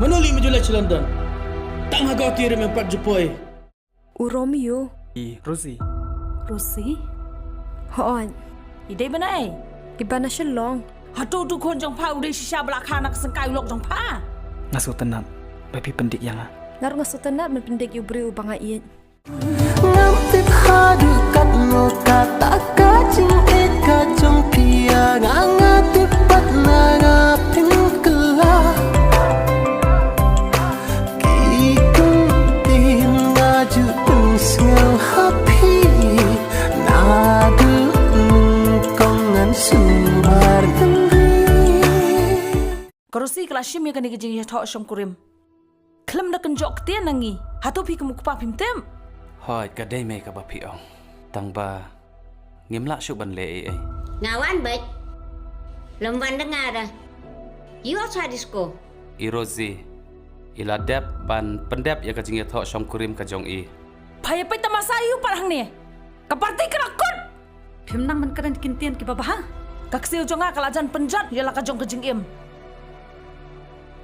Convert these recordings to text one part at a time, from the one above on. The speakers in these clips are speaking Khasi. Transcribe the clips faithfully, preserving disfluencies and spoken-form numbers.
Mano lei me ju leit sha London? Tang ha Guwahati ruh mem pat ju poi. U Romeo. I Rosie. Rosie? Hooid. I dei ban ai? I ba na Shillong. Hato utu u khun jong pha u dei shisha ba la kha na ka syngkai u lok jong pha? Nga sngewtynnat ba phi pyndik ïa nga. Nga ruh nga sngewtynnat ban pyndik ïa u briew uba nga ïeit. Ngam tip haduh katno kata ka jingïeit ka jong phi ïa nga, nga tip pat na nga pynkylla. Ki kyntien nga ju pynsngew ha phi naduh nyngkong ngan sumar kynriah. Ka Rosie ka la shim ïa kane ka jingïathoh shongkurim. Khlem da kynjoh ktien na ngi. Hato phi kum u kpa phim tip? Hooid, ka dei me kaba phi ong. Tang ba ngim lah shuh ban leh ei ei. Nga wan beit. Lem wan da nga da. Ïoh sha disco. I Rosie, i la dep ban pyndep ïa ka jingïathoh shongkurim ka jong i. Pha ïa peit tamasa ïa u pat hangne. Ka party ka la kut. Phim nang ban kren ki kyntien kiba bha. Ka ksiew jong nga ka la jan pynjot ïa la ka jong ka jingim.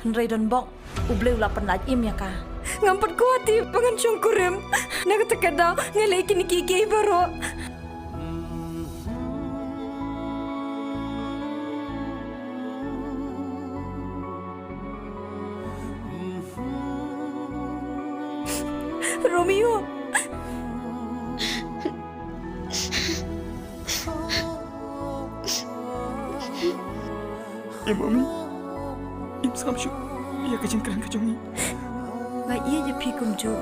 Hynrei don bok, U Blei u la pynlait im ïa ka. Ngam pat kwah ti ba ngan shongkurim. Na kata ka daw nga leh kine kiei kiei baroh. Romeo. Em Mommy, im sngap shuh ïa ka jingkren ka jong ngi. Nga ïeit ïa phi kumjuh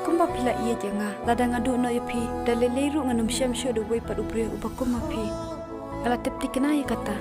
kumba phi la ïeit ïa nga. Lada nga duh noh ïa phi, da lei lei ruh ngan ym shem shuh da uwei pat u briew uba kum ma phi. Nga la tip thikna ïa kata.